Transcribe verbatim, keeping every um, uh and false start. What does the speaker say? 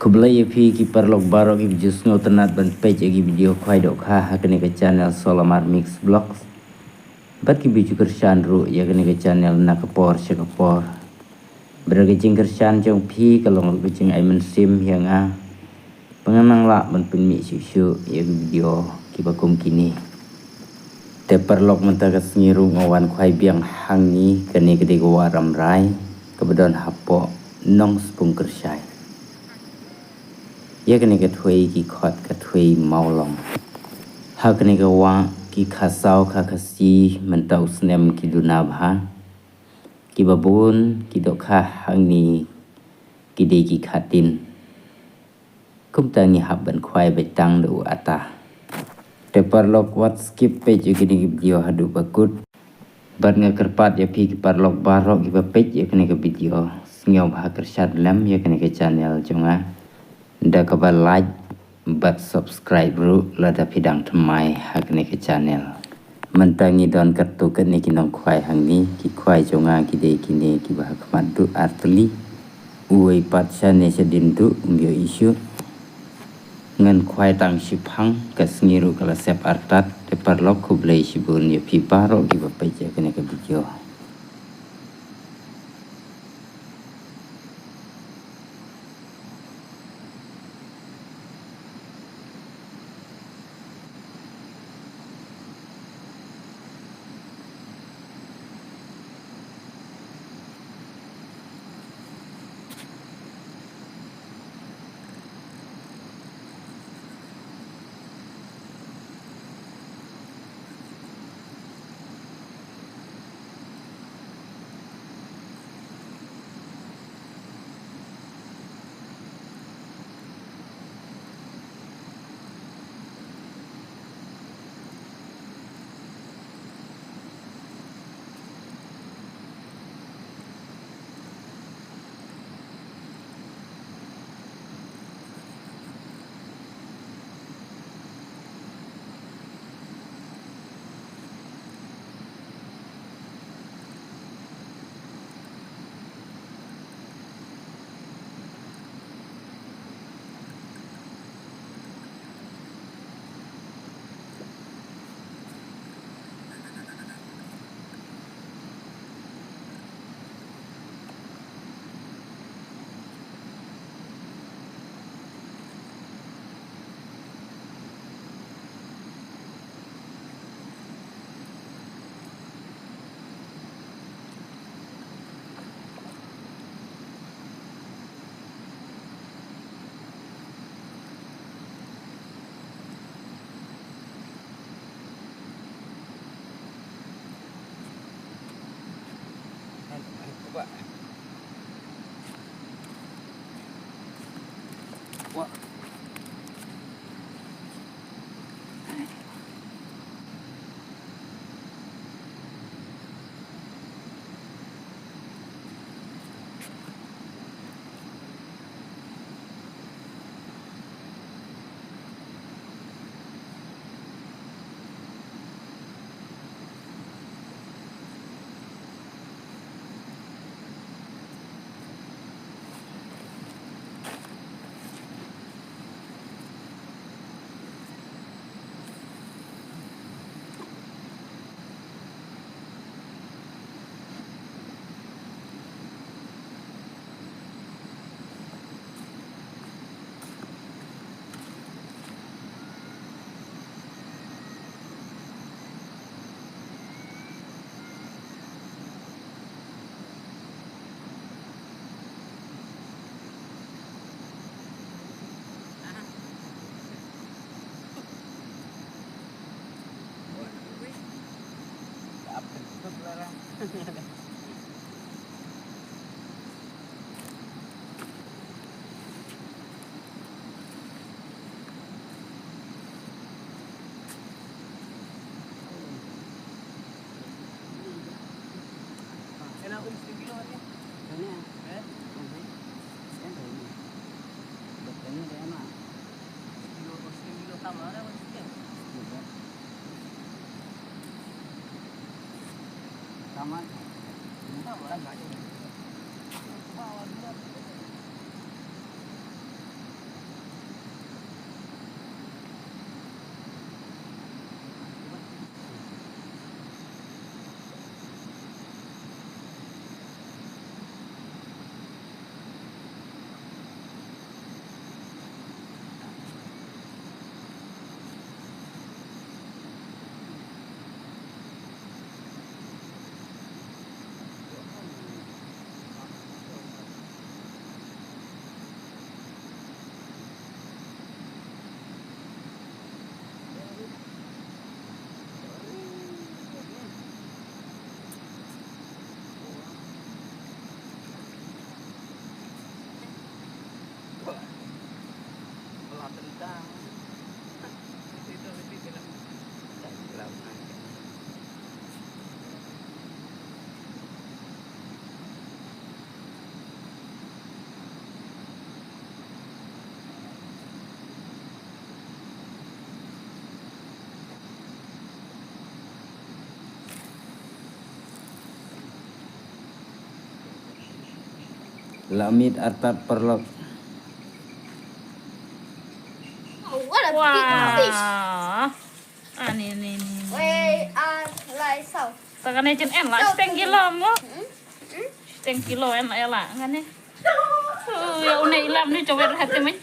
Khublei ïa phi ki paralok baroh kiba ju sngewtynnat ban peit ïa ki video khwai dohkha ha kane ka channel Solamar Mix Vlogs. Bad kiba ju kyrshan ruh ïa kane ka channel na ka por sha ka por. Bad ka jingkyrshan jong phi ka long ruh ka jingai mynsiem ïa nga ba ngan nang lah ban pynmih shuh shuh ïa ki video kiba kum kine. Te paralok, mynta ka sngi ruh nga wan khwai biang hangne. Kane ka dei ka wah Rambrai kaba don hapoh Nongspung Kyrshai. Ïa kane ka thwei ki khot ka thwei Mawlong. Ha kane ka wah ki kha saw kha Khasi mynta u snem ki duna bha. Kiba bun ki dohkha hangne ki dei ki khatin. Kumta ngi hap ban khwai beit tang da u ata. Te paralok, wat skip peit ïa kine ki video haduh ba kut. Bad nga kyrpad ïa phi ki paralok baroh kiba peit ïa kine ki video, sngewbha kyrshan lem ïa kane ka channel jong nga da kaba like bad subscribe ruh lada phi dang thymmai ha kane ka channel. Mynta ngi don katto katne ki nongkhwai hangne. Ki khwai jong nga ki dei kine kiba ha khmat duh ar tylli. Uwei pat shane shadien duh, ym ïohi shuh. Ngan khwai tang shiphang, ka sngi ruh ka la sep artat. Te paralok, khublei shibun ïa phi baroh kiba peit ïa kane ka video. La miet artat paralok. Oh, what a big fish. Wah. Ani ni ni. Wei, ar, lai, saw. Ta kane chen en la shiteng kilo mo. Shiteng kilo en la ela kane. Oh, ya une ilam ni coba hati mai.